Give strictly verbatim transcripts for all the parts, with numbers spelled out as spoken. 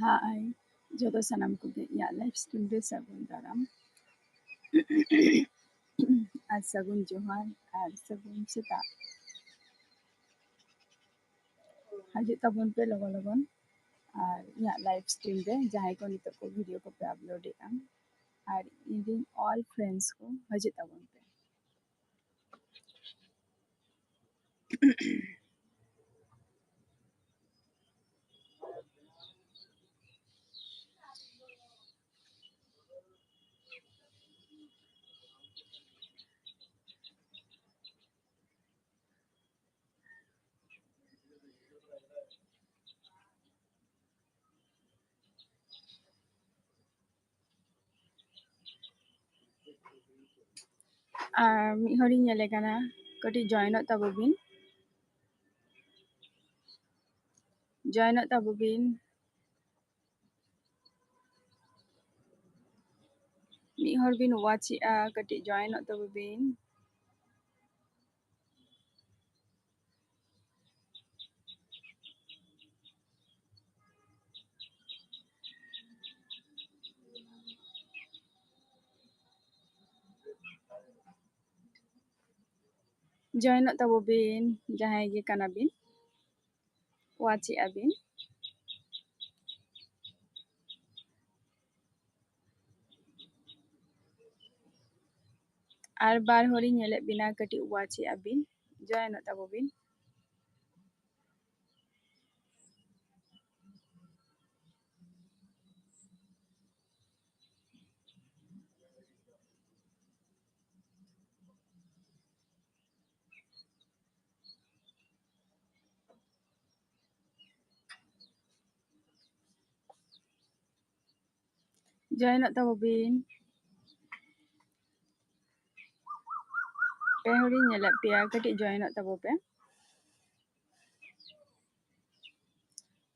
ᱦᱟᱭ, ᱡᱚᱛᱚ ᱥᱟᱱᱟᱢ ᱠᱚᱜᱮ ᱤᱧᱟᱹᱜ live stream ᱨᱮ ᱥᱟᱹᱜᱩᱱ ᱫᱟᱨᱟᱢ᱾ ᱟᱨ ᱥᱟᱹᱜᱩᱱ ᱡᱚᱦᱟᱨ ᱟᱨ ᱥᱟᱹᱜᱩᱱ ᱥᱮᱛᱟᱜ᱾ ᱦᱤᱡᱩᱜ ᱛᱟᱵᱚᱱ ᱯᱮ ᱞᱚᱜᱚᱱ ᱞᱚᱜᱚᱱ᱾ ᱟᱨ ᱤᱧᱟᱹᱜ live stream ᱨᱮ ᱡᱟᱦᱟᱸᱭ ᱠᱚ ᱱᱤᱛᱚᱜ ᱠᱚ video ᱠᱚᱯᱮ upload ᱮᱫᱼᱟ, ᱟᱨ ᱤᱧ ᱨᱮᱱ all friends ᱠᱚ ᱦᱤᱡᱩᱜ ᱛᱟᱵᱚᱱ ᱯᱮ᱾ ᱟᱨ ᱢᱤᱫ ᱦᱚᱲᱤᱧ ᱧᱮᱞᱮ ᱠᱟᱱᱟ, ᱠᱟᱹᱴᱤᱡ joinᱚᱜ ᱛᱟᱵᱚ ᱵᱤᱱ, joinᱚᱜ ᱛᱟᱵᱚ ᱵᱤᱱ᱾ ᱢᱤᱫ ᱦᱚᱲ ᱵᱤᱱ watch ᱮᱜᱼᱟ, ᱠᱟᱹᱴᱤᱡ joinᱚᱜ ᱛᱟᱵᱚ ᱵᱤᱱ᱾ Joinᱚᱜ ᱛᱟᱵᱚ ᱵᱤᱱ, ᱡᱟᱦᱟᱸᱭ ᱜᱮ ᱠᱟᱱᱟ ᱵᱤᱱ, watch ᱮᱜᱼᱟ ᱵᱤᱱ᱾ ᱟᱨ ᱵᱟᱨ ᱦᱚᱲᱤᱧ ᱧᱮᱞᱮᱫ ᱵᱤᱱᱟ, ᱠᱟᱹᱴᱤᱡ watch ᱮᱜᱼᱟ ᱵᱤᱱ, joinᱚᱜ ᱛᱟᱵᱚ ᱵᱤᱱ᱾ Joinᱚᱜ ᱛᱟᱵᱚ ᱵᱤᱱ᱾ ᱯᱮ ᱦᱚᱲᱤᱧ ᱧᱮᱞᱮᱫ ᱯᱮᱭᱟ, ᱠᱟᱹᱴᱤᱡ joinᱚᱜ ᱛᱟᱵᱚ ᱯᱮ᱾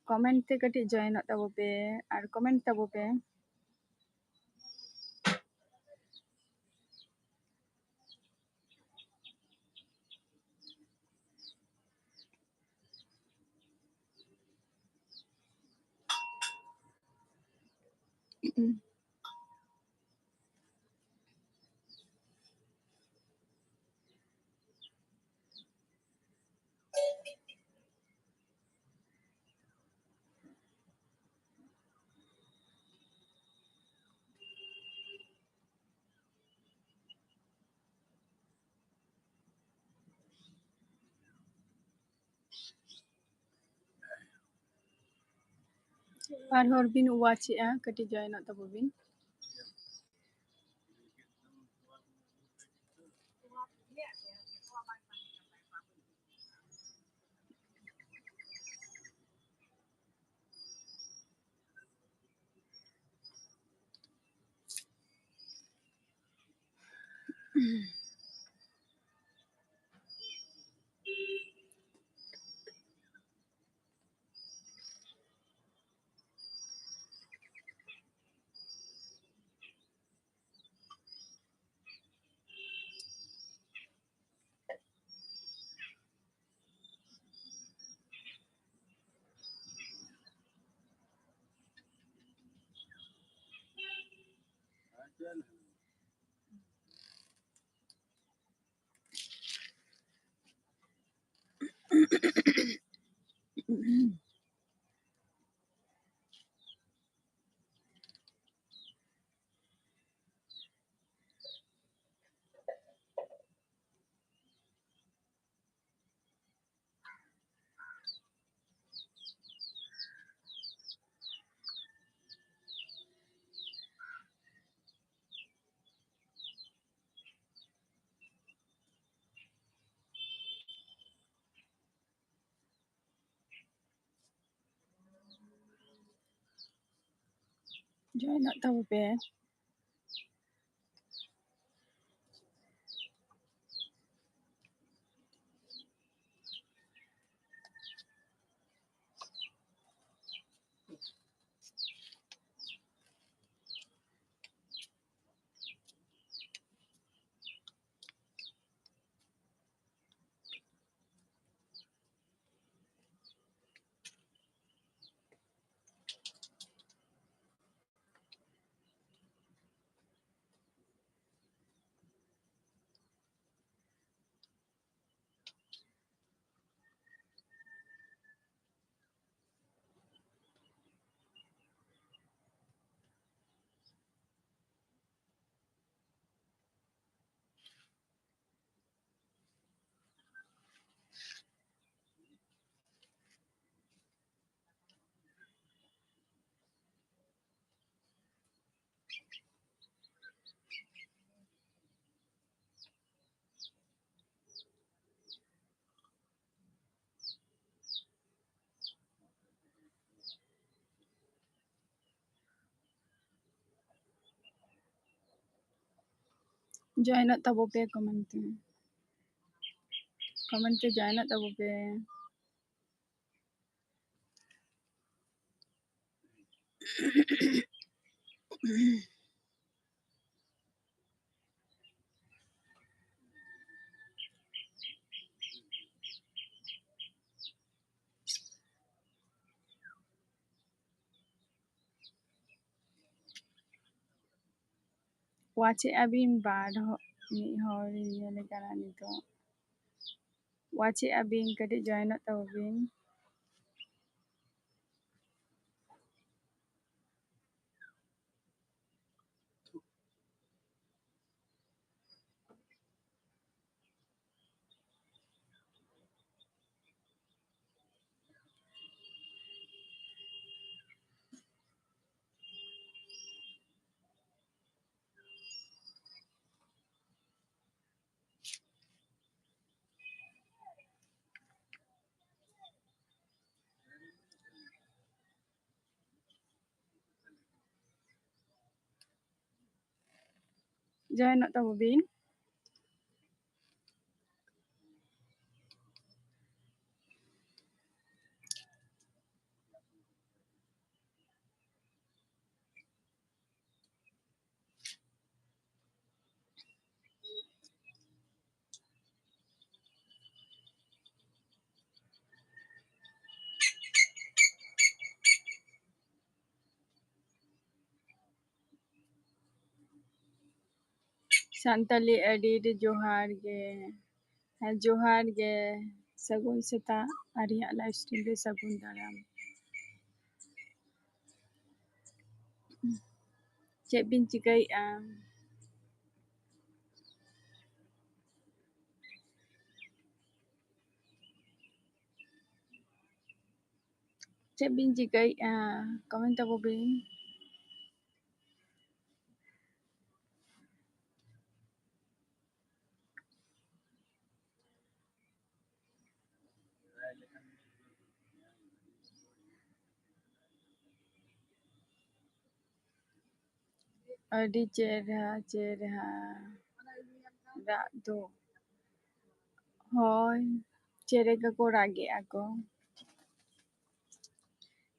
Comment ᱛᱮ ᱠᱟᱹᱴᱤᱡ joinᱚᱜ ᱛᱟᱵᱚ ᱯᱮ ᱟᱨ comment ᱛᱟᱵᱚ ᱯᱮ᱾ ᱦᱩᱸ᱾ ᱟᱨ ᱦᱚᱲ ᱵᱤᱱ ᱣᱟᱪᱮᱜᱼᱟ, ᱠᱟᱹᱴᱤᱡ ᱡᱚᱭᱮᱱᱚᱜ ᱛᱟᱵᱚ ᱵᱤᱱ᱾ ᱡᱚᱭᱮᱱᱚᱜ ᱛᱟᱵᱚ ᱯᱮ᱾ Joinᱚᱜ ᱛᱟᱵᱚ ᱯᱮ comment ᱛᱮ᱾ Comment ᱛᱮ joinᱚᱜ ᱛᱟᱵᱚ ᱯᱮ᱾ Watch ᱮᱫᱼᱟ ᱵᱤᱱ ᱵᱟᱨ ᱦᱚ-, ᱢᱤᱫ ᱦᱚᱲ ᱧᱮᱞᱮ ᱠᱟᱱᱟ ᱱᱤᱛᱚᱜ᱾ Watch ᱮᱫᱼᱟ ᱵᱤᱱ, ᱠᱟᱹᱴᱤᱡ joinᱚᱜ ᱛᱟᱵᱚ ᱵᱤᱱ᱾ Joinᱚᱜ ᱛᱟᱵᱚ ᱵᱤᱱ᱾ ᱥᱟᱱᱛᱟᱞᱤ ᱟᱹᱰᱤ ᱟᱹᱰᱤ ᱡᱚᱦᱟᱨ ᱜᱮ᱾ ᱦᱮᱸ, ᱡᱚᱦᱟᱨ ᱜᱮ᱾ ᱥᱟᱹᱜᱩᱱ ᱥᱮᱛᱟᱜ, ᱟᱹᱞᱤᱧᱟᱜ live stream ᱨᱮ ᱥᱟᱹᱜᱩᱱ ᱫᱟᱨᱟᱢ᱾ ᱪᱮᱫ ᱵᱤᱱ ᱪᱤᱠᱟᱹᱭᱮᱫᱼᱟ? ᱪᱮᱫ ᱵᱤᱱ ᱪᱤᱠᱟᱹᱭᱮᱫᱼᱟ? Comment ᱛᱟᱵᱚ ᱵᱤᱱ᱾ ᱟᱹᱰᱤ ᱪᱮᱦᱨᱟ, ᱪᱮᱦᱨᱟ ᱨᱟᱜ ᱫᱚ᱾ ᱦᱳᱭ, ᱪᱮᱬᱮ ᱠᱚᱠᱚ ᱨᱟᱜᱮᱜᱼᱟ ᱠᱚ᱾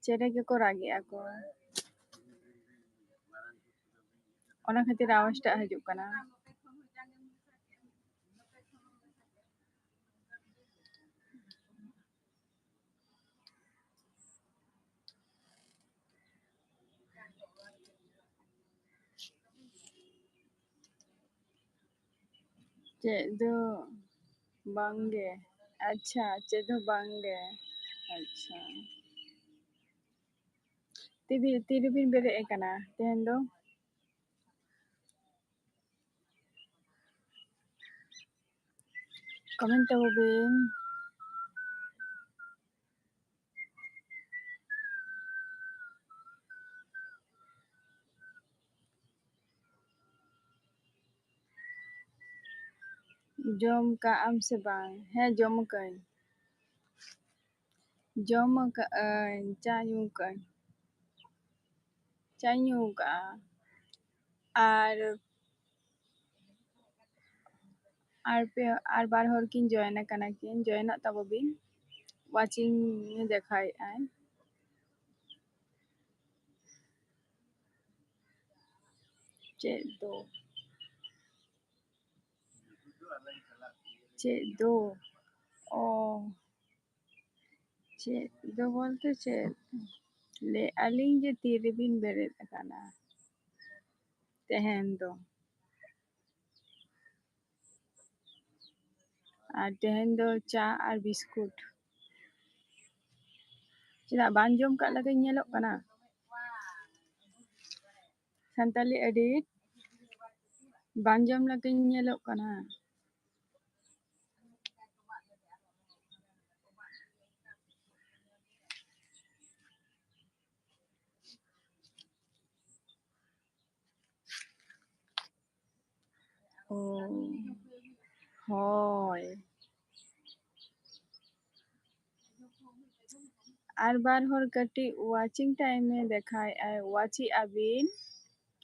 ᱪᱮᱬᱮ ᱜᱮᱠᱚ ᱨᱟᱜᱮᱜᱼᱟ ᱠᱚ᱾ ᱚᱱᱟ ᱠᱷᱟᱹᱛᱤᱨ ᱟᱣᱟᱡᱽ ᱴᱟᱜ ᱦᱤᱡᱩᱜ ᱠᱟᱱᱟ᱾ ᱪᱮᱫ ᱫᱚ ᱵᱟᱝᱜᱮ᱾ ᱟᱪᱪᱷᱟ, ᱪᱮᱫ ᱦᱚᱸ ᱵᱟᱝᱜᱮ᱾ ᱟᱪᱪᱷᱟ᱾ ᱛᱤᱵᱤ-, ᱛᱤᱨᱮᱵᱤᱱ ᱵᱮᱨᱮᱫ ᱟᱠᱟᱱᱟ ᱛᱮᱦᱮᱧ ᱫᱚ? Comment ᱛᱟᱵᱚ ᱵᱤᱱ᱾ ᱡᱚᱢ ᱠᱟᱜ ᱟᱢ ᱥᱮ ᱵᱟᱝ? ᱦᱮᱸ, ᱡᱚᱢ ᱠᱟᱹᱧ᱾ ᱡᱚᱢ ᱠᱟᱜ ᱟᱹᱧ, ᱪᱟ ᱧᱩ ᱠᱟᱜ ᱟᱹᱧ᱾ ᱪᱟᱧ ᱧᱩ ᱠᱟᱜᱼᱟ᱾ ᱟᱨ, ᱟᱨ ᱯᱮ, ᱟᱨ ᱵᱟᱨ ᱦᱚᱲ ᱠᱤᱱ join ᱟᱠᱟᱱᱟ ᱠᱤᱱ, joinᱚᱜ ᱛᱟᱵᱚ ᱵᱤᱱ᱾ Watching ᱫᱮᱠᱷᱟᱣᱮᱫᱼᱟᱭ᱾ ᱪᱮᱫ ᱫᱚ? ᱪᱮᱫ ᱫᱚ? ᱚ᱾ ᱪᱮᱫ ᱫᱚ ᱵᱚᱞᱛᱮ ᱪᱮᱫ? ᱞᱟᱹᱭᱮᱫᱼᱟ ᱞᱤᱧ ᱡᱮ ᱛᱤᱨᱮᱵᱤᱱ ᱵᱮᱨᱮᱫ ᱟᱠᱟᱱᱟ ᱛᱮᱦᱮᱧ ᱫᱚ? ᱟᱨ ᱛᱮᱦᱮᱧ ᱫᱚ ᱪᱟ ᱟᱨ ᱵᱤᱥᱠᱩᱴ᱾ ᱪᱮᱫᱟᱜ ᱵᱟᱝ ᱡᱚᱢ ᱠᱟᱜ ᱞᱮᱠᱟᱧ ᱧᱮᱞᱚᱜ ᱠᱟᱱᱟ? ᱥᱟᱱᱛᱟᱞᱤ edit ᱵᱟᱝ ᱡᱚᱢ ᱞᱮᱠᱟᱧ ᱧᱮᱞᱚᱜ ᱠᱟᱱᱟ᱾ ᱚ, ᱦᱳᱭ᱾ ᱟᱨ ᱵᱟᱨ ᱦᱚᱲ ᱠᱟᱹᱴᱤᱡ watching time ᱮ ᱫᱮᱠᱷᱟᱣᱮᱫᱼᱟᱭ, watch ᱮᱫᱼᱟ ᱵᱤᱱ?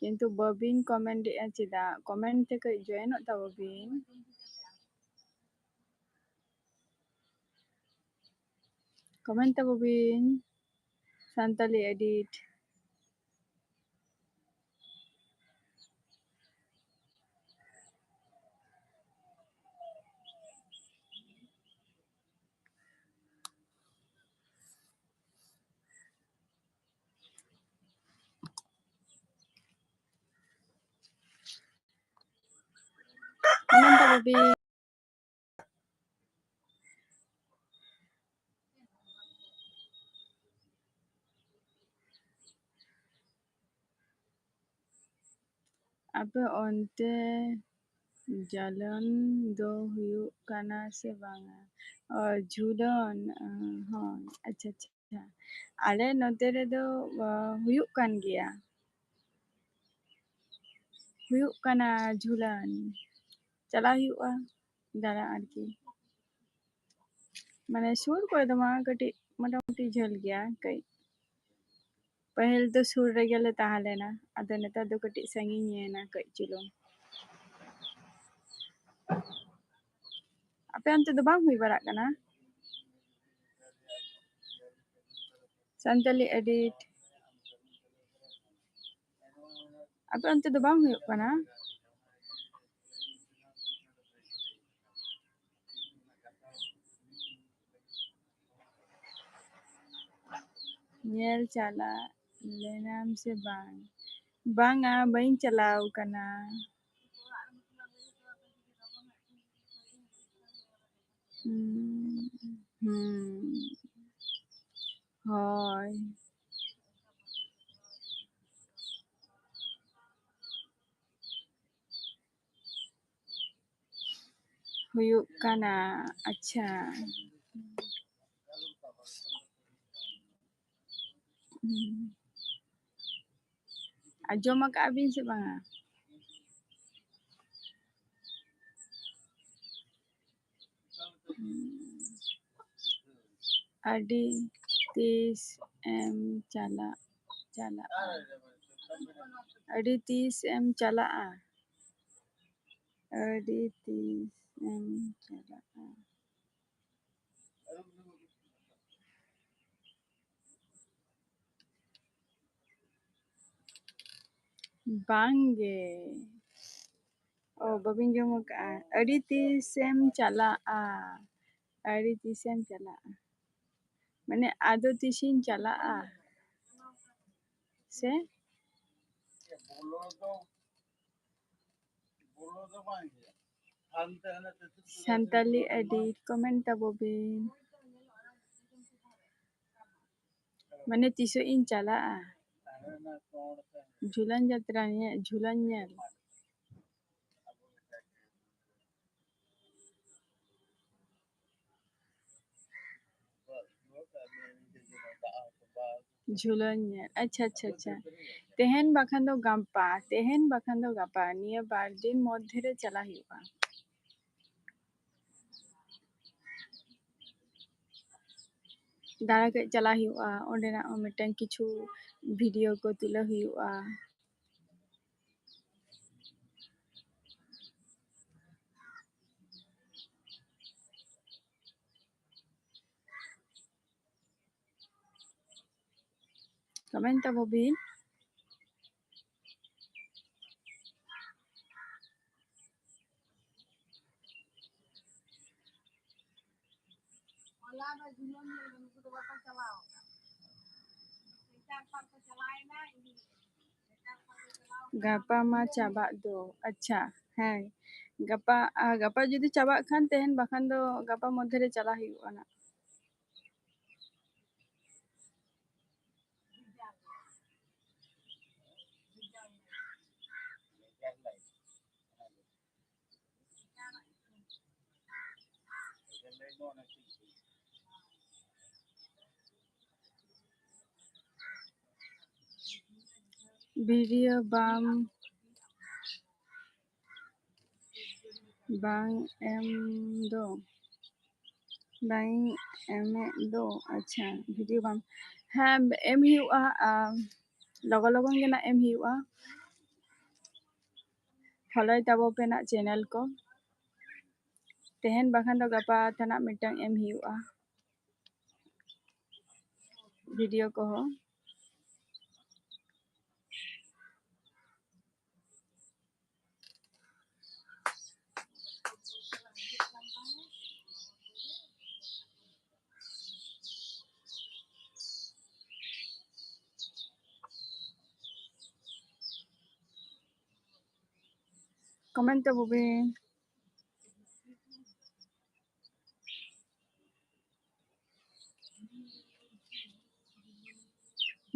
ᱠᱤᱱᱛᱩ ᱵᱟᱹᱵᱤᱱ comment ᱮᱜᱼᱟ ᱪᱮᱫᱟᱜ? Comment ᱛᱮ ᱠᱟᱹᱡ join ᱚᱜ ᱛᱟᱵᱚ ᱵᱤᱱ᱾ Comment ᱛᱟᱵᱚ ᱵᱤᱱ, Santali Edit᱾ Comment ᱛᱟᱵᱚ ᱵᱤᱱ᱾ ᱟᱯᱮ ᱚᱱᱛᱮ ᱡᱟᱞᱚᱱ ᱫᱚ ᱦᱩᱭᱩᱜ ᱠᱟᱱᱟ ᱥᱮ ᱵᱟᱝᱟ? ᱚ, ᱡᱷᱩᱞᱚᱱ, ᱚ, ᱦᱚᱸ, ᱟᱪᱪᱷᱟ, ᱟᱪᱪᱷᱟ᱾ ᱟᱞᱮ ᱱᱚᱛᱮ ᱨᱮᱫᱚ, ᱚ, ᱦᱩᱭᱩᱜ ᱠᱟᱱ ᱜᱮᱭᱟ᱾ ᱦᱩᱭᱩᱜ ᱠᱟᱱᱟ ᱡᱷᱩᱞᱟᱹᱱ᱾ ᱪᱟᱞᱟᱜ ᱦᱩᱭᱩᱜᱼᱟ ᱫᱟᱬᱟ ᱟᱨᱠᱤ᱾ ᱢᱟᱱᱮ ᱥᱩᱨ ᱠᱚᱨᱮ ᱫᱚ ᱵᱟᱝ, ᱠᱟᱹᱴᱤᱡ ᱢᱚᱴᱟᱢᱩᱴᱤ ᱡᱷᱟᱹᱞ ᱜᱮᱭᱟ ᱠᱟᱹᱡ᱾ ᱯᱟᱹᱦᱤᱞ ᱫᱚ ᱥᱩᱨ ᱨᱮᱜᱮ ᱞᱮ ᱛᱟᱦᱮᱸ ᱞᱮᱱᱟ, ᱟᱫᱚ ᱱᱮᱛᱟᱨ ᱫᱚ ᱠᱟᱹᱴᱤᱡ ᱥᱟᱺᱜᱤᱧ ᱮᱱᱟ ᱠᱟᱹᱡ ᱪᱩᱞᱩᱝ᱾ ᱟᱯᱮ ᱚᱱᱛᱮ ᱫᱚ ᱵᱟᱝ ᱦᱩᱭ ᱵᱟᱲᱟᱜ ᱠᱟᱱᱟ? Santali Edit᱾ ᱟᱯᱮ ᱚᱱᱛᱮ ᱫᱚ ᱵᱟᱝ ᱦᱩᱭᱩᱜ ᱠᱟᱱᱟ? ᱧᱮᱞ ᱪᱟᱞᱟᱜ ᱞᱮᱱᱟᱢ ᱥᱮ ᱵᱟᱝ? ᱵᱟᱝᱟ, ᱵᱟᱹᱧ ᱪᱟᱞᱟᱣ ᱠᱟᱱᱟ᱾ ᱦᱩᱸ, ᱦᱩᱸ᱾ ᱦᱳᱭ᱾ ᱦᱩᱭᱩᱜ ᱠᱟᱱᱟ᱾ ᱟᱪᱪᱷᱟ᱾ ᱦᱩᱸ᱾ ᱟᱸᱡᱚᱢ ᱟᱠᱟᱜᱼᱟ ᱵᱤᱱ ᱥᱮ ᱵᱟᱝᱟ? ᱦᱩᱸ᱾ ᱟᱹᱰᱤ ᱛᱤᱥ ᱮᱢ ᱪᱟᱞᱟᱜ, ᱪᱟᱞᱟᱜᱼᱟ? ᱟᱹᱰᱤ ᱛᱤᱥ ᱮᱢ ᱪᱟᱞᱟᱜᱼᱟ? ᱟᱹᱰᱤ ᱛᱤᱥ ᱮᱢ ᱪᱟᱞᱟᱜᱼᱟ? ᱵᱟᱝ ᱜᱮ᱾ ᱚ, ᱵᱟᱹᱵᱤᱱ ᱡᱚᱢ ᱟᱠᱟᱫᱼᱟ? ᱟᱹᱰᱤ ᱛᱤᱥᱮᱢ ᱪᱟᱞᱟᱜᱼᱟ? ᱟᱹᱰᱤ ᱛᱤᱥᱮᱢ ᱪᱟᱞᱟᱜᱼᱟ? ᱢᱟᱱᱮ, ᱟᱫᱚ ᱛᱤᱥᱤᱧ ᱪᱟᱞᱟᱜᱼᱟ? ᱥᱮ? ᱥᱟᱱᱛᱟᱞᱤ ᱟᱹᱰᱤ comment ᱛᱟᱵᱚ ᱵᱤᱱ᱾ ᱢᱟᱱᱮ, ᱛᱤᱥᱚᱜ ᱤᱧ ᱪᱟᱞᱟᱜᱼᱟ ᱡᱷᱩᱞᱟᱱ ᱡᱟᱛᱨᱟ ᱧᱮᱞ, ᱡᱷᱩᱞᱟᱱ ᱧᱮᱞ? ᱡᱷᱩᱞᱟᱹᱧ ᱧᱮᱞ᱾ ᱟᱪᱪᱷᱟ, ᱟᱪᱪᱷᱟ, ᱟᱪᱪᱷᱟ᱾ ᱛᱮᱦᱮᱧ ᱵᱟᱠᱷᱟᱱ ᱫᱚ ᱜᱟᱯᱟ, ᱛᱮᱦᱮᱧ ᱵᱟᱠᱷᱟᱱ ᱫᱚ ᱜᱟᱯᱟ, ᱱᱤᱭᱟᱹ ᱵᱟᱨ ᱫᱤᱱ ᱢᱚᱫᱽᱫᱷᱮ ᱨᱮ ᱪᱟᱞᱟᱜ ᱦᱩᱭᱩᱜᱼᱟ᱾ ᱫᱟᱬᱟ ᱠᱟᱹᱡ ᱪᱟᱞᱟᱜ ᱦᱩᱭᱩᱜᱼᱟ, ᱚᱸᱰᱮᱱᱟᱜ ᱦᱚᱸ ᱢᱤᱫᱴᱟᱝ ᱠᱤᱪᱷᱩ video ᱠᱚ ᱛᱩᱞᱟᱹᱣ ᱦᱩᱭᱩᱜᱼᱟ᱾ Comment ᱛᱟᱵᱚ ᱵᱤᱱ᱾ ᱜᱟᱯᱟ ᱢᱟ ᱪᱟᱵᱟᱜ ᱫᱚ᱾ ᱟᱪᱪᱷᱟ, ᱦᱮᱸ, ᱜᱟᱯᱟ, ᱟᱨ ᱜᱟᱯᱟ ᱡᱩᱫᱤ ᱪᱟᱵᱟᱜ ᱠᱷᱟᱱ ᱛᱮᱦᱮᱧ, ᱵᱟᱠᱷᱟᱱ ᱫᱚ ᱜᱟᱯᱟ ᱢᱚᱫᱽᱫᱷᱮ ᱨᱮ ᱪᱟᱞᱟᱜ ᱦᱩᱭᱩᱜᱼᱟ ᱱᱟᱜ᱾ Video ᱵᱟᱢ, ᱵᱟᱝ ᱮᱢ ᱫᱚ, ᱵᱟᱝ ᱮᱢᱮᱫ ᱫᱚ᱾ ᱟᱪᱪᱷᱟ, video ᱵᱟᱢ, ᱦᱮᱸ, ᱮᱢ ᱦᱩᱭᱩᱜᱼᱟ᱾ ᱟᱢ, ᱞᱚᱜᱚᱱ ᱞᱚᱜᱚᱱ ᱜᱮ ᱱᱟᱜ ᱮᱢ ᱦᱩᱭᱩᱜᱼᱟ᱾ ᱯᱷᱚᱞᱳᱭ ᱛᱟᱵᱚ ᱯᱮ ᱱᱟᱜ ᱪᱮᱱᱮᱞ ᱠᱚ᱾ ᱛᱮᱦᱮᱧ ᱵᱟᱠᱷᱟᱱ ᱫᱚ ᱜᱟᱯᱟ ᱛᱮᱱᱟᱜ ᱢᱤᱫᱴᱟᱝ ᱮᱢ ᱦᱩᱭᱩᱜᱼᱟ ᱵᱷᱤᱰᱤᱭᱳ ᱠᱚᱦᱚᱸ᱾ ᱠᱚᱢᱮᱱᱴ ᱛᱟᱵᱚ ᱵᱤᱱ᱾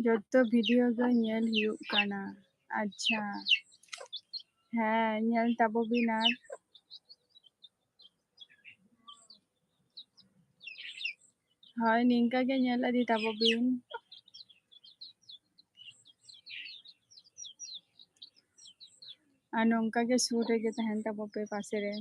ᱡᱚᱛᱚ ᱵᱷᱤᱰᱤᱭᱳ ᱜᱮ ᱧᱮᱞ ᱦᱩᱭᱩᱜ ᱠᱟᱱᱟ᱾ ᱟᱪᱪᱷᱟ, ᱦᱮᱸ, ᱧᱮᱞ ᱛᱟᱵᱚ ᱵᱤᱱ᱾ ᱟᱨ ᱦᱳᱭ, ᱱᱤᱝᱠᱟ ᱜᱮ ᱧᱮᱞ ᱤᱫᱤ ᱛᱟᱵᱚ ᱵᱤᱱ᱾ ᱟᱨ ᱱᱚᱝᱠᱟ ᱜᱮ ᱥᱩᱨ ᱨᱮᱜᱮ ᱛᱟᱦᱮᱱ ᱛᱟᱵᱚ ᱯᱮ ᱯᱟᱥᱮ ᱨᱮ᱾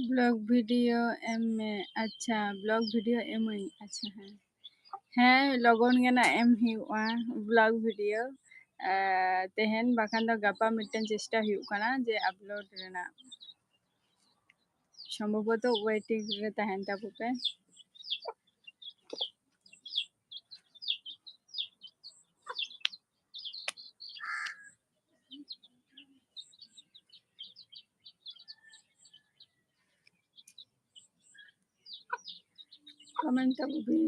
ᱵᱞᱚᱜ ᱵᱷᱤᱰᱤᱭᱳ ᱮᱢ ᱢᱮ᱾ ᱟᱪᱪᱷᱟ, ᱵᱞᱚᱜ ᱵᱷᱤᱰᱤᱭᱳ ᱮᱢᱟᱹᱧ᱾ ᱟᱪᱪᱷᱟ, ᱦᱮᱸ, ᱦᱮᱸ, ᱞᱚᱜᱚᱱ ᱜᱮ ᱱᱟᱜ ᱮᱢ ᱦᱩᱭᱩᱜᱼᱟ ᱵᱞᱚᱜ ᱵᱷᱤᱰᱤᱭᱳ᱾ ᱟᱨ ᱛᱮᱦᱮᱧ ᱵᱟᱠᱷᱟᱱ ᱫᱚ ᱜᱟᱯᱟ ᱢᱤᱫᱴᱮᱱ ᱪᱮᱥᱴᱟ ᱦᱩᱭᱩᱜ ᱠᱟᱱᱟ ᱡᱮ ᱟᱯᱞᱳᱰ ᱨᱮᱱᱟᱜ᱾ ᱥᱚᱢᱵᱷᱚᱵᱚᱛᱚ ᱳᱭᱮᱴᱤᱝ ᱨᱮ ᱛᱟᱦᱮᱱ ᱛᱟᱵᱚ ᱯᱮ᱾ ᱠᱚᱢᱮᱱᱴ ᱛᱟᱵᱚ ᱵᱤᱱ᱾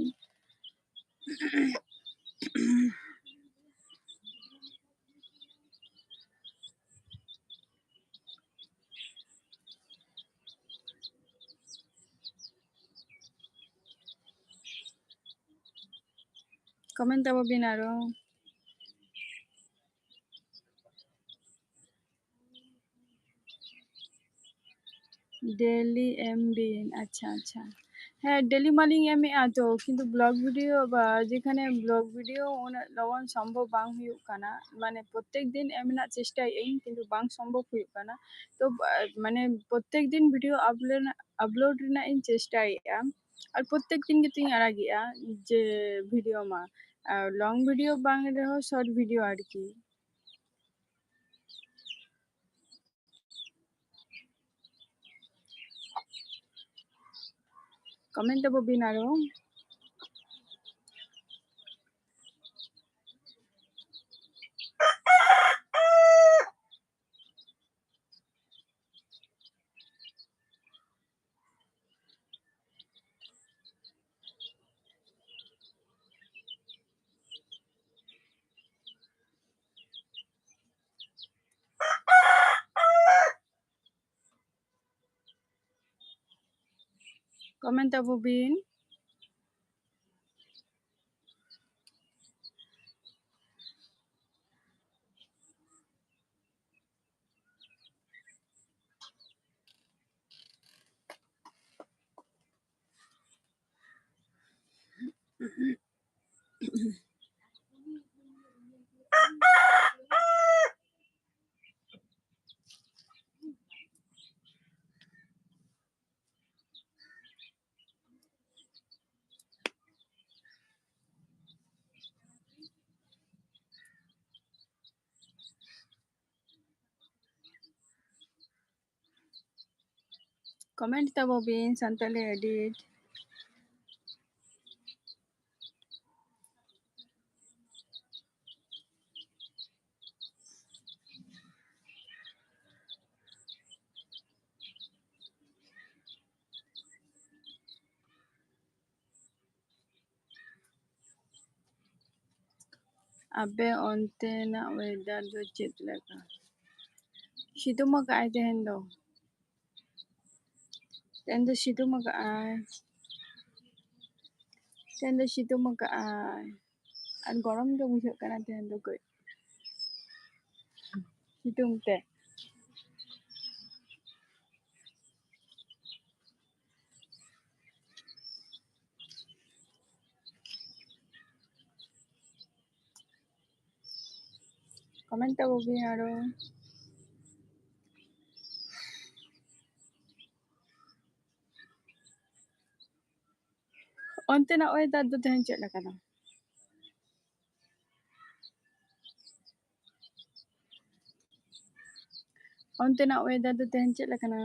Comment ᱛᱟᱵᱚ ᱵᱤᱱ ᱟᱨᱚ᱾ Daily ᱮᱢ ᱵᱤᱱ, ᱟᱪᱪᱷᱟ, ᱟᱪᱪᱷᱟ᱾ ᱦᱮᱸ, daily ᱢᱟᱞᱤᱧ ᱮᱢᱮᱫᱼᱟ ᱛᱚ, ᱠᱤᱱᱛᱩ vlog video ᱵᱟ, ᱡᱮᱠᱷᱟᱱᱮ vlog video ᱩᱱᱟᱹᱜ ᱞᱚᱜᱚᱱ ᱥᱚᱢᱵᱷᱚᱵ ᱵᱟᱝ ᱦᱩᱭᱩᱜ ᱠᱟᱱᱟ᱾ ᱢᱟᱱᱮ, ᱯᱨᱚᱛᱮᱠ ᱫᱤᱱ ᱮᱢ ᱨᱮᱱᱟᱜ ᱪᱮᱥᱴᱟᱭᱮᱫ ᱟᱹᱧ, ᱠᱤᱱᱛᱩ ᱵᱟᱝ ᱥᱚᱢᱵᱷᱚᱵ ᱦᱩᱭᱩᱜ ᱠᱟᱱᱟ᱾ ᱛᱚ, ᱵᱟ-, ᱢᱟᱱᱮ, ᱯᱨᱚᱛᱮᱠ ᱫᱤᱱ video upload, upload ᱨᱮᱱᱟᱜ ᱤᱧ ᱪᱮᱥᱴᱟᱭᱮᱫᱼᱟ᱾ ᱟᱨ ᱯᱨᱚᱛᱮᱠ ᱫᱤᱱ ᱜᱮᱛᱚᱧ ᱟᱲᱟᱜᱮᱜᱼᱟ ᱡᱮ video ᱢᱟ᱾ ᱟᱨ long video ᱵᱟᱝ ᱨᱮᱦᱚᱸ short video ᱟᱨᱠᱤ᱾ Comment ᱛᱟᱵᱚ ᱵᱤᱱ ᱟᱨᱚ᱾ Comment ᱛᱟᱵᱚ ᱵᱤᱱ᱾ Comment ᱛᱟᱵᱚ ᱵᱤᱱ, ᱥᱟᱱᱛᱟᱲᱤ edit᱾ ᱟᱯᱮ ᱚᱱᱛᱮᱱᱟᱜ weather ᱫᱚ ᱪᱮᱫ ᱞᱮᱠᱟ? ᱥᱤᱛᱩᱝ ᱟᱠᱟᱫᱼᱟᱭ ᱛᱮᱦᱮᱧ ᱫᱚ᱾ ᱛᱮᱦᱮᱧ ᱫᱚ ᱥᱤᱛᱩᱝ ᱟᱠᱟᱫᱼᱟᱭ᱾ ᱛᱮᱦᱮᱧ ᱫᱚ ᱥᱤᱛᱩᱝ ᱟᱠᱟᱫᱼᱟᱭ᱾ ᱟᱨ ᱜᱚᱨᱚᱢ ᱜᱮ ᱵᱩᱡᱷᱟᱹᱜ ᱠᱟᱱᱟ ᱛᱮᱦᱮᱧ ᱫᱚ ᱠᱟᱹᱡ ᱥᱤᱛᱩᱝ ᱛᱮ᱾ Comment ᱛᱟᱵᱚ ᱵᱤᱱ ᱟᱨᱚ᱾ ᱚᱱᱛᱮᱱᱟᱜ weather ᱫᱚ ᱛᱮᱦᱮᱧ ᱪᱮᱫ ᱞᱮᱠᱟᱱᱟ? ᱚᱱᱛᱮᱱᱟᱜ weather ᱫᱚ ᱛᱮᱦᱮᱧ ᱪᱮᱫ ᱞᱮᱠᱟᱱᱟ?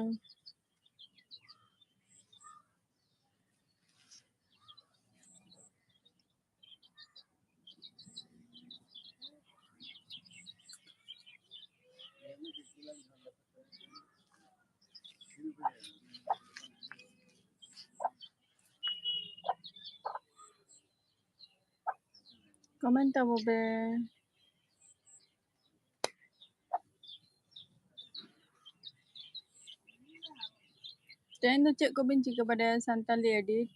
Comment ᱛᱟᱵᱚ ᱯᱮ᱾ ᱛᱮᱦᱮᱧ ᱫᱚ ᱪᱮᱫ ᱠᱚᱵᱤᱱ ᱪᱤᱠᱟᱹ ᱵᱟᱲᱟᱭᱟ ᱥᱟᱱᱛᱟᱞᱤ edit?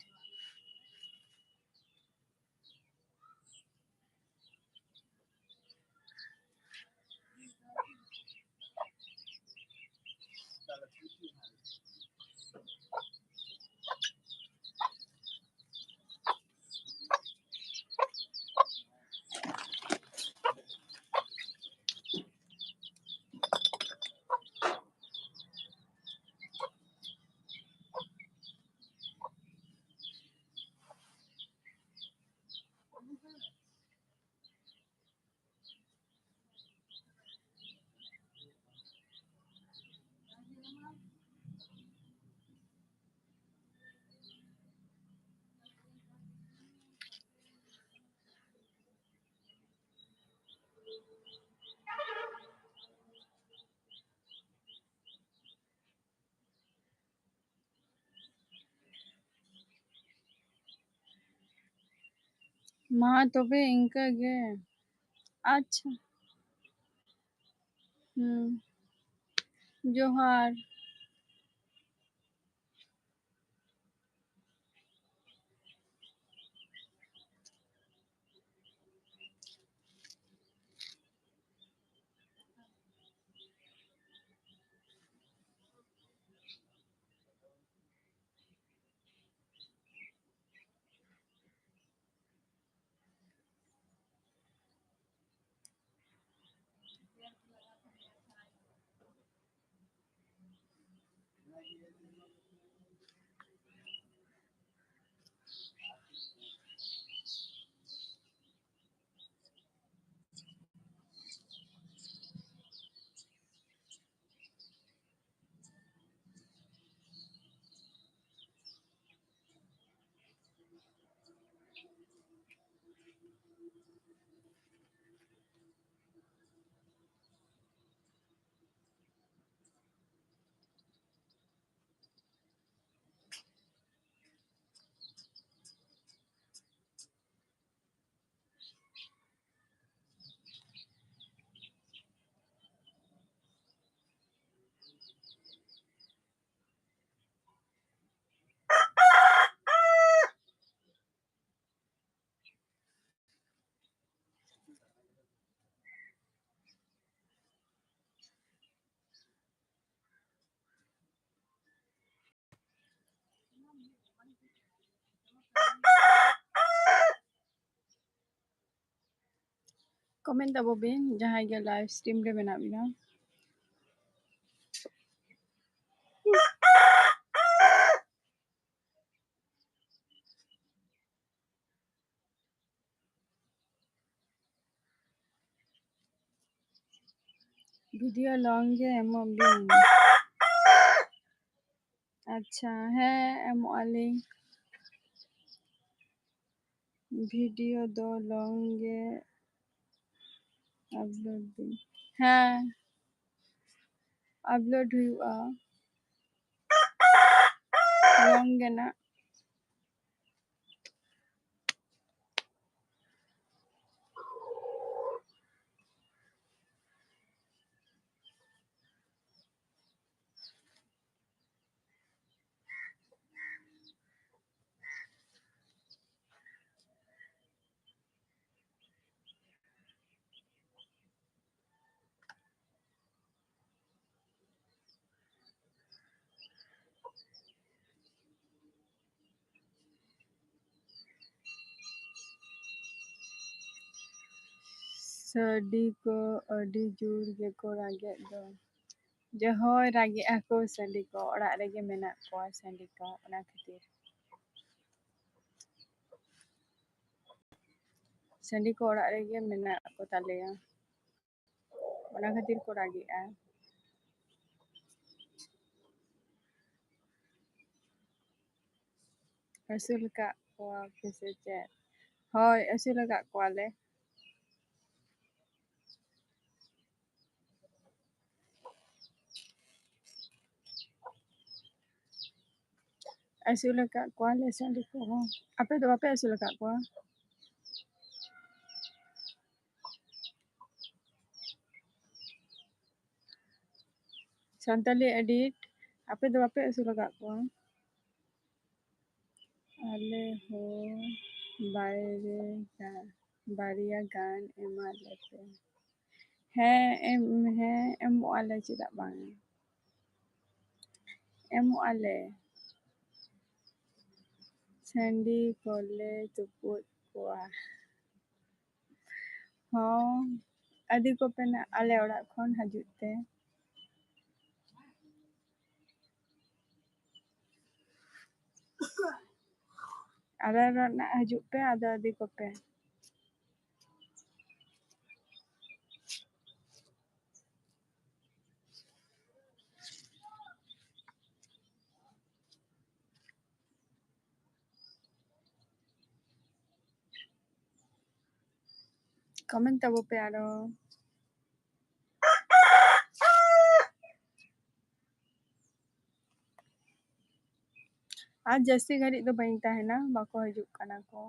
ᱢᱟ ᱛᱚᱵᱮ ᱤᱱᱠᱟᱹ ᱜᱮ᱾ ᱟᱪᱪᱷᱟ᱾ ᱦᱩᱸ᱾ ᱡᱚᱦᱟᱨ᱾ Comment ᱛᱟᱵᱚ ᱵᱤᱱ, ᱡᱟᱦᱟᱸᱭ ᱜᱮ live stream ᱨᱮ ᱢᱮᱱᱟᱜ ᱵᱤᱱᱟ᱾ Video long ᱜᱮ ᱮᱢᱚᱜ ᱵᱤᱱ᱾ ᱟᱪᱪᱷᱟ, ᱦᱮᱸ, ᱮᱢᱚᱜ ᱟᱹᱞᱤᱧ᱾ Video ᱫᱚ long ᱜᱮ upload ᱵᱤᱱ᱾ ᱦᱮᱸ, upload ᱦᱩᱭᱩᱜᱼᱟ᱾ Long ᱜᱮ ᱱᱟᱜ᱾ ᱥᱟᱰᱤ ᱠᱚ ᱟᱹᱰᱤ ᱡᱳᱨ ᱜᱮᱠᱚ ᱨᱟᱜᱮᱫ ᱫᱚ᱾ ᱡᱮ ᱦᱳᱭ, ᱨᱟᱜᱮᱜᱼᱟ ᱠᱚ ᱥᱟᱺᱰᱤ ᱠᱚ, ᱚᱲᱟᱜ ᱨᱮᱜᱮ ᱢᱮᱱᱟᱜ ᱠᱚᱣᱟ ᱥᱟᱺᱰᱤ ᱠᱚ, ᱚᱱᱟ ᱠᱷᱟᱹᱛᱤᱨ᱾ ᱥᱟᱺᱰᱤ ᱠᱚ ᱚᱲᱟᱜ ᱨᱮᱜᱮ ᱢᱮᱱᱟᱜ ᱠᱚ ᱛᱟᱞᱮᱭᱟ, ᱚᱱᱟ ᱠᱷᱟᱹᱛᱤᱨ ᱠᱚ ᱨᱟᱜᱮᱜᱼᱟ᱾ ᱟᱹᱥᱩᱞ ᱟᱠᱟᱫ ᱠᱚᱣᱟ ᱯᱮ ᱥᱮ ᱪᱮᱫ? ᱦᱳᱭ, ᱟᱹᱥᱩᱞ ᱟᱠᱟᱫ ᱠᱚᱣᱟᱞᱮ᱾ ᱟᱹᱥᱩᱞ ᱟᱠᱟᱫ ᱠᱚᱣᱟᱞᱮ ᱥᱟᱺᱰᱤ ᱠᱚᱦᱚᱸ᱾ ᱟᱯᱮ ᱫᱚ ᱵᱟᱯᱮ ᱟᱹᱥᱩᱞ ᱟᱠᱟᱫ ᱠᱚᱣᱟ? ᱥᱟᱱᱛᱟᱞᱤ edit, ᱟᱯᱮ ᱫᱚ ᱵᱟᱯᱮ ᱟᱹᱥᱩᱞ ᱟᱠᱟᱫ ᱠᱚᱣᱟ? ᱟᱞᱮ ᱦᱚᱸ ᱵᱟᱭᱨᱮ ᱜᱟ-, ᱵᱟᱨᱭᱟ ᱜᱟᱱ ᱮᱢᱟ ᱞᱮᱯᱮ᱾ ᱦᱮᱸ, ᱮᱢ, ᱦᱮᱸ, ᱮᱢᱚᱜ ᱟᱞᱮ, ᱪᱮᱫᱟᱜ ᱵᱟᱝ? ᱮᱢᱚᱜ ᱟᱞᱮ᱾ ᱥᱟᱺᱰᱤ ᱠᱚᱞᱮ ᱛᱩᱯᱩᱫ ᱠᱚᱣᱟ᱾ ᱦᱚᱸ, ᱤᱫᱤ ᱠᱚᱯᱮ ᱱᱟᱜ ᱟᱞᱮ ᱚᱲᱟᱜ ᱠᱷᱚᱱ ᱦᱤᱡᱩᱜ ᱛᱮ᱾ ᱟᱞᱮ ᱚᱲᱟᱜ ᱱᱟᱜ ᱦᱤᱡᱩᱜ ᱯᱮ, ᱟᱫᱚ ᱤᱫᱤ ᱠᱚᱯᱮ᱾ Comment ᱛᱟᱵᱚ ᱯᱮ ᱟᱨᱚ᱾ ᱟᱨ ᱡᱟᱹᱥᱛᱤ ᱜᱷᱟᱹᱲᱤᱡ ᱫᱚ ᱵᱟᱹᱧ ᱛᱟᱦᱮᱱᱟ, ᱵᱟᱠᱚ ᱦᱤᱡᱩᱜ ᱠᱟᱱᱟ ᱠᱚ᱾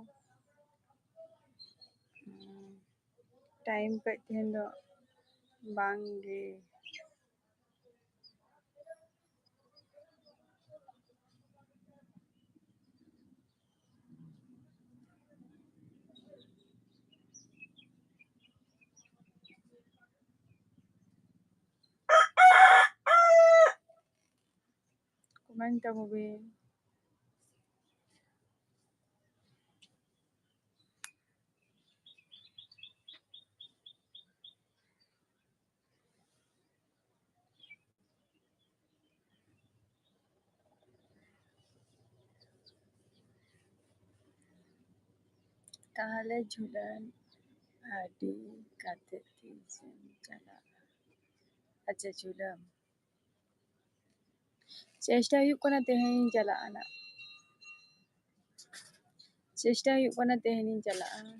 Time ᱠᱟᱹᱡ ᱛᱮᱦᱮᱧ ᱫᱚ ᱵᱟᱝ ᱜᱮ᱾ Comment ᱛᱟᱵᱚ ᱵᱤᱱ᱾ ᱛᱟᱦᱚᱞᱮ ᱡᱷᱩᱞᱟᱹᱱ ᱟᱹᱰᱤ ᱠᱟᱛᱮ ᱛᱤᱥᱮᱢ ᱪᱟᱞᱟᱜᱼᱟ? ᱟᱪᱪᱷᱟ, ᱡᱷᱩᱞᱟᱹᱱ᱾ ᱪᱮᱥᱴᱟ ᱦᱩᱭᱩᱜ ᱠᱟᱱᱟ ᱛᱮᱦᱮᱧ ᱤᱧ ᱪᱟᱞᱟᱜᱼᱟ ᱱᱟᱜ᱾ ᱪᱮᱥᱴᱟ ᱦᱩᱭᱩᱜ ᱠᱟᱱᱟ ᱛᱮᱦᱮᱧ ᱤᱧ ᱪᱟᱞᱟᱜᱼᱟ᱾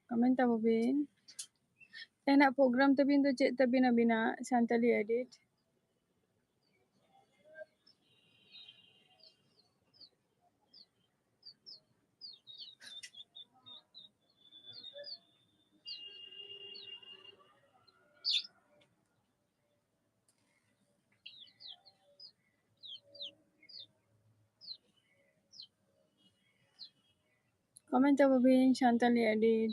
ᱠᱚᱢᱮᱱᱴ ᱛᱟᱵᱚ ᱵᱤᱱ᱾ ᱛᱮᱦᱮᱧᱟᱜ ᱯᱨᱳᱜᱨᱟᱢ ᱛᱟᱹᱵᱤᱱ ᱫᱚ ᱪᱮᱫ ᱛᱟᱹᱵᱤᱱ ᱟᱹᱵᱤᱱᱟᱜ ᱥᱟᱱᱛᱟᱞᱤ ᱮᱰᱤᱴ? ᱠᱚᱢᱮᱱᱴ ᱛᱟᱵᱚ ᱵᱤᱱ ᱥᱟᱱᱛᱟᱞᱤ ᱮᱰᱤᱴ᱾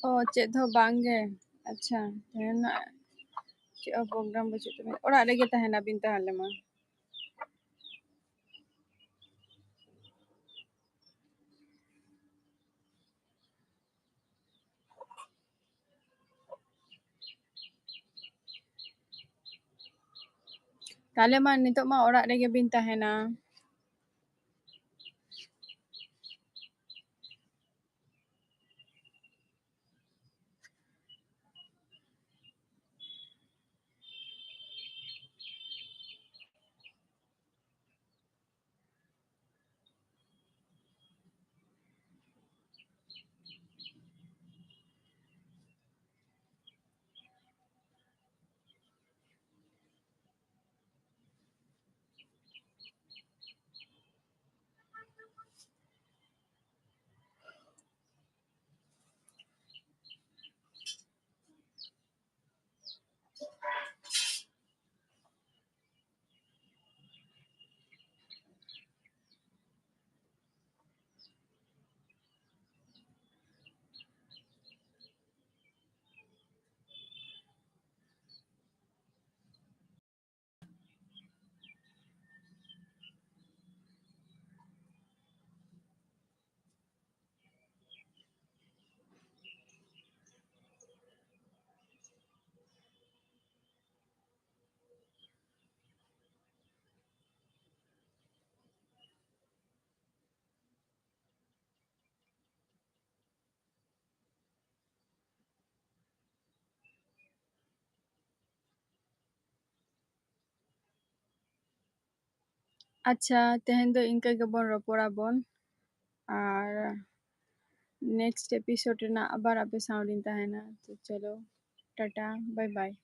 ᱚ, ᱪᱮᱫ ᱦᱚᱸ ᱵᱟᱝ ᱜᱮ᱾ ᱟᱪᱪᱷᱟ, ᱛᱟᱦᱮᱱᱟ᱾ ᱪᱮᱫ ᱦᱚᱸ ᱯᱨᱳᱜᱨᱟᱢ ᱵᱟᱹᱪᱩᱜ ᱛᱟᱵᱮᱱᱟ, ᱚᱲᱟᱜ ᱨᱮᱜᱮ ᱛᱟᱦᱮᱱᱟᱵᱤᱱ ᱛᱟᱦᱚᱞᱮ ᱢᱟ᱾ ᱛᱟᱦᱚᱞᱮ ᱢᱟ ᱱᱤᱛᱚᱜ ᱢᱟ ᱚᱲᱟᱜ ᱨᱮᱜᱮ ᱵᱤᱱ ᱛᱟᱦᱮᱱᱟ᱾ ᱟᱪᱪᱷᱟ, ᱛᱮᱦᱮᱧ ᱫᱚ ᱤᱱᱠᱟᱹ ᱜᱮᱵᱚᱱ ᱨᱚᱯᱚᱲᱟᱵᱚᱱ, ᱟᱨ next episode ᱨᱮᱱᱟᱜ ᱟᱵᱟᱨ ᱟᱯᱮ ᱥᱟᱶ ᱨᱤᱧ ᱛᱟᱦᱮᱱᱟ᱾ ᱛᱚ ᱪᱚᱞᱚ, ᱴᱟᱴᱟ, bye bye᱾